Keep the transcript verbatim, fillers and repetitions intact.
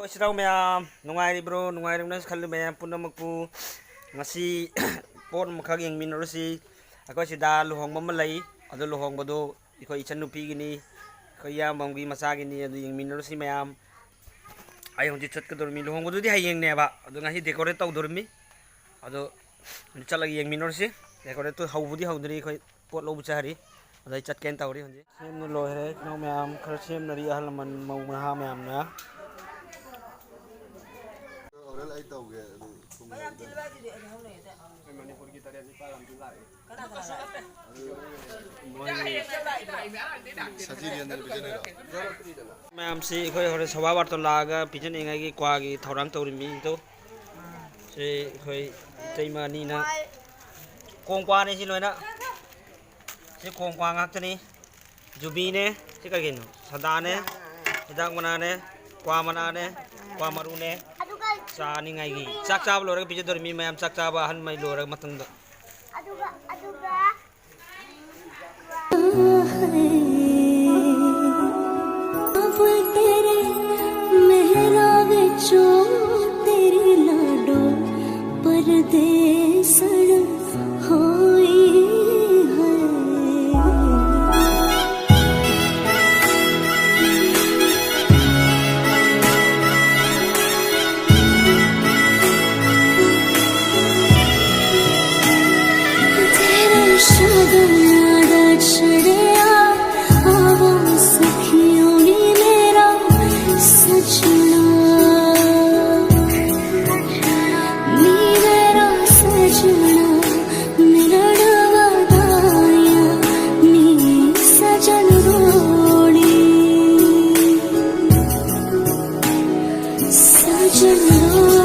ꯏꯆꯤꯟ ꯏꯅꯥꯎ ꯃꯌꯥꯝ ꯅꯨꯡꯉꯥꯏꯔꯤꯕ꯭ꯔꯣ? ꯅꯨꯡꯉꯥꯏꯔꯝꯒꯅꯤ ꯈꯜꯂꯤ꯫ ꯃꯌꯥꯝ ꯄꯨꯝꯅꯃꯛꯄꯨ ꯉꯁꯤ ꯄꯣꯠ ꯑꯃꯈꯛ ꯌꯦꯡꯃꯤꯟꯅꯔꯨꯁꯤ꯫ ꯑꯩꯈꯣꯏ ꯁꯤꯗ ꯂꯨꯍꯣꯡꯕ ꯑꯃ ꯂꯩ, ꯑꯗꯨ ꯂꯨꯍꯣꯡꯕꯗꯨ ꯑꯩꯈꯣꯏ ꯏꯆꯟꯅꯨꯄꯤꯒꯤꯅꯤ, ꯑꯩꯈꯣꯏ ꯏꯌꯥꯝꯕ ꯑꯃꯒꯤ ꯃꯆꯥꯒꯤꯅꯤ꯫ ꯑꯗꯨ ꯌꯦꯡꯃꯤꯟꯅꯔꯨꯁꯤ ꯃꯌꯥꯝ꯫ ꯑꯩ ꯍꯧꯖꯤꯛ ꯆꯠꯀꯗꯧꯔꯤꯃꯤ꯫ ꯂꯨꯍꯣꯡꯕꯗꯨꯗꯤ ꯍꯌꯦꯡꯅꯦꯕ, ꯑꯗꯣ ꯉꯁꯤ decorate ꯇꯧꯗꯧꯔꯤꯃꯤ꯫ ꯑꯗꯣ ꯍꯧꯖꯤꯛ ꯆꯠꯂꯒ ꯌꯦꯡꯃꯤꯟꯅꯔꯨꯁꯤ꯫ Decorate ꯇꯨ ꯍꯧꯕꯨꯗꯤ ꯍꯧꯗ꯭ꯔꯤ, ꯑꯩꯈꯣꯏ ꯄꯣꯠ ꯂꯧꯕ ꯆꯠꯈ꯭ꯔꯤ꯫ ꯑꯗꯣ ꯑꯩ ꯆꯠꯀꯦꯅ ꯇꯧꯔꯤ ꯍꯧꯖꯤꯛ꯫ ꯁꯦꯝꯅ ꯂꯣꯏꯈ꯭ꯔꯦ꯫ ꯏꯅꯥꯎ ꯃꯌꯥꯝ ꯈꯔ ꯁꯦꯝꯅꯔꯤ, ꯑꯍꯜ ꯂꯃꯟ, ꯃꯧ ꯅꯍꯥ ꯃꯌꯥꯝꯅ꯫ ꯑꯣꯔꯦꯜ ꯑꯩ ꯇꯧꯒꯦ ꯑꯗꯨ ꯊꯨꯝ ꯃꯣꯏ ꯁꯖꯤꯔꯤꯌꯟꯗꯅ ꯄꯤꯖꯅꯤꯡꯉꯣ꯫ ꯃꯌꯥꯝꯁꯤ ꯑꯩꯈꯣꯏ ꯍꯣꯔꯦꯟ ꯁꯣꯚꯥ ꯋꯥꯔꯇꯣ ꯂꯥꯛꯑꯒ ꯄꯤꯖꯅꯤꯡꯉꯥꯏꯒꯤ ꯀ꯭ꯋꯥꯒꯤ ꯊꯧꯔꯥꯡ ꯇꯧꯔꯤꯃꯤ꯫ ꯑꯗꯣ ꯁꯤ ꯑꯩꯈꯣꯏ ꯏꯇꯩꯃ ꯑꯅꯤꯅ ꯀꯣꯡ ꯀ꯭ꯋꯥꯅꯤ ꯁꯤ ꯂꯣꯏꯅ꯫ ꯁꯤ ꯀꯣꯡ ꯀ꯭ꯋꯥ ꯉꯥꯛꯇꯅꯤ꯫ ꯖꯨꯕꯤꯅꯦ꯫ ꯁꯤ ꯀꯩ ꯀꯩꯅꯣ? ꯁꯗꯥꯅꯦ꯫ ꯍꯤꯗꯥꯛ ꯃꯅꯥꯅꯦ꯫ ꯀ꯭ꯋꯥ ꯃꯅꯥꯅꯦ꯫ ꯀ꯭ꯋꯥ ꯃꯔꯨꯅꯦ꯫ ꯆꯥꯅꯤꯡꯉꯥꯏꯒꯤ꯫ ꯆꯥꯛ ꯆꯥꯕ ꯂꯣꯏꯔꯒ ꯄꯤꯖꯗꯣꯔꯤꯃꯤ ꯃꯌꯥꯝ꯫ ꯆꯥꯛ ꯆꯥꯕ ꯑꯍꯟ ꯃꯩ ꯂꯣꯏꯔ ꯃꯇꯨꯡꯗ꯫ ꯑꯗꯨꯒ ꯑꯗꯨꯒ अब तेरे महला विचों तेरी लाडो परदेसण होई है। तेरे शगुन दा छड़िया आवो सखियों नी मेरा सजना, नी मेरा सजना, मिलण वधाया नी सजन रोली, सजन रोली।